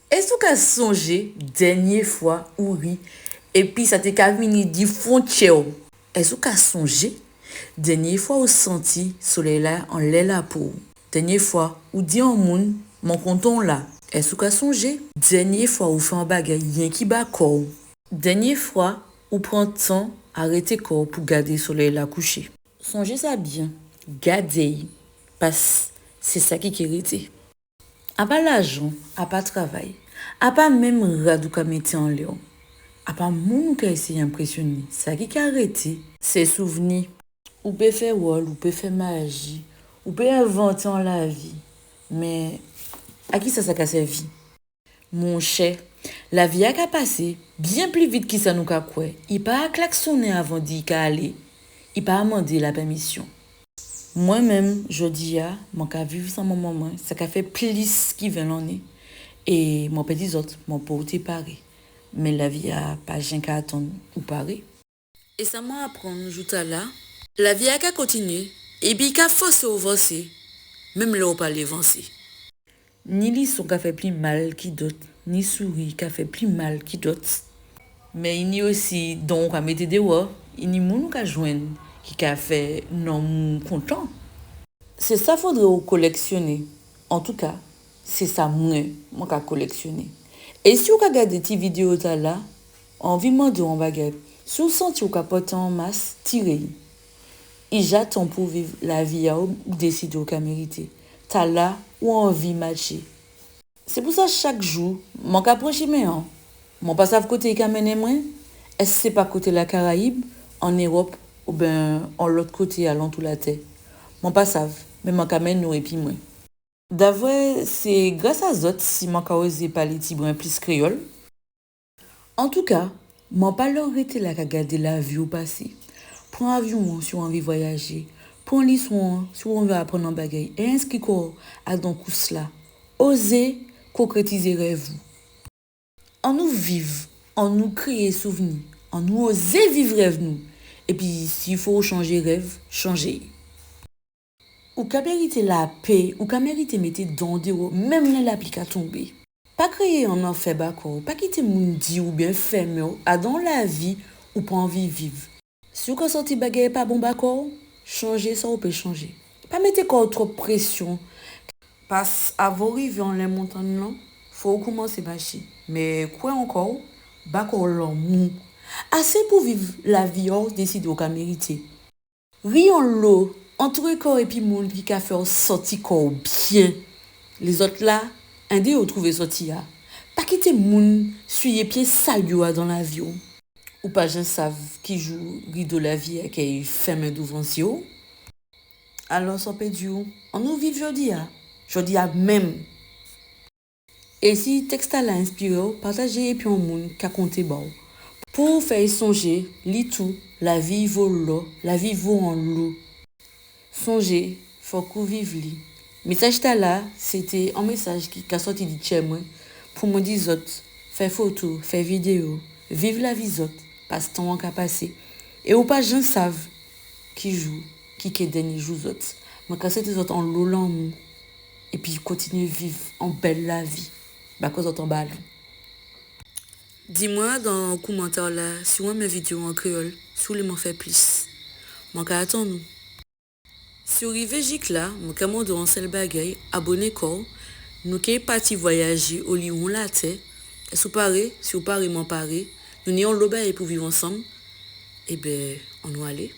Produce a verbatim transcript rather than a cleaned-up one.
Ès ou ka sonjé dènyé fwa ou ri, épi sa té ka vini di fon tjè'w? Ès ou ka sonjé dènyé fwa ou santi solèy-la anlè lapo'w? Dènyé fwa ou di on moun, mwen kontan'w la? Ès ou ka sonjé dènyé fwa ou fè on bagay yenki ba kò'w? Dènyé fwa ou pran tan arété kò'w pou gadé solèy-la kouché? Sonjé sa byen, gadé'y, pas sé sa ki ké rété. Apa lajan, apa travay, apa menm rad ou ka mété anlè'w, apa moun ou ka éséyé enprésyoné, sa ki ka rété, sé souvni. Ou pé fè wòl, ou pé fè maji, ou pé envanté on lavi, mé a kisa sa ka sèvi? Monchè, lavi-a ka pasé byen pli vit ki sa nou ka kwè. I pa klaksoné avan di i ka alé. I pa mandé lapèmisyon. Mwen menm, jòdi-a, mwen ka viv san manman mwen, sa ka fè plis ki ven lanné. É mwen pé di zòt, mwen poko té paré. Mé lavi-a pa jen ka atann ou paré. É sa mwen aprann jou-tala, lavi-a ka kontinyé, épi i ka fòsé'w vansé, menm lè ou pa lé vansé. Ni lison ka fè pli mal ki dòt, ni souri ka fè pli mal ki dòt. Mé i ni osi don ou ka mété déwò, i ni moun ou ka jwenn ki ka fè nanm ou kontan. Sé sa fodré ou kolèksyoné. Antouka, sé sa mwen, mwen ka kolèksyoné. É si ou ka gadé ti vidéo-tala, anvi mandé'w on bagay. Si ou santi ou ka pòté on mas, tiré'y. I ja tan pou viv lavi-a ou désidé ou ka mérité. Tala ou anvi matjé. Sé pou sa chak jou, mwen ka pran chimen-an. Mwen pa sav koté i ka mennen mwen. Ès sé pa koté Lakarayib, an Ewòp, oben on lòt koté alantou latè? Mwen pa sav, mé mwen ka mennen'w épi mwen. Davwè sé gras a zòt si mwen ka ozé palé tibren plis kréyòl. Antouka, mwen pa lè'w rété la ka gadé lavi'w pasé. Pran avyon-an si ou anvi vwayajé. Pran lison-an si ou anvi aprann on bagay. É enskri kò'w adan kous-la. Ozé konkrétizé rèv ou. Annou viv, annou kréyé souvni, annou ozé viv rèv nou. Épi si fo ou chanjé rèv, chanjé'y. Ou ka mérité lapé, ou ka mérité mété dan'w déwò, menm lè lapli ka tonbé. Pa kréyé on lanfè ba kò'w, pa kité moun di'w oben fèmen'w adan on lavi ou pa anvi viv. Si ou ka santi bagay pa bon ba kò'w, chanjé sa ou pé chanjé. Pa mété kò'w twòp présyon. Pas avan ou rivé anlè montangn-lan, fo ou koumansé maché. Mé kwè an kò'w, ba kò'w lanmou. Asé pou viv lavi-a ou désidé ou ka mérité. Ri onlo, antouré kò'w épi moun ki ka fè'w santi kò'w byen. Lézòt-la, endé yo twouvé sòti-a. Pa kité moun swiyé pyé sal yo adan lavi'w. Ou pa jen sav ki jou rido lavi-a kay fèmen douvan zyé'w. Alò sa pé di'w, annou viv jòdi-a, jòdi-a menm. É si tèks-tala enspiré'w, patajé épi on moun ka konté ba'w. Pou'w fè'y sonjé, li tou, lavi vo lò, lavi vo onlo. Sonjé, fòk ou viv li. Mésaj-tala, sé té on mésaj ki ka sòti di tjè mwen, pou mwen di zòt, fè foto, fè vidéo, viv lavi zòt, pas tan-an ka pasé. É ou pa jen sav ki jou ki ké dènyé jou zòt. Mwen ka swété zòt onlo lanmou, épi kontinyé viv on bèl lavi, ba kò zòt on balon. Di mwen adan kòmantè-la si ou enmen vidéo an kréyòl, si ou lé mwen fè plis. Mwen ka atann ou. Si ou rivé jik la, mwen ka mandé'w on sèl bagay, aboné kò'w, nou ké pati vwayajé oliwon latè. Ès ou paré? Si ou paré, mwen paré. Nou ni onlo bagay pou viv ansanm. Ében, annou alé.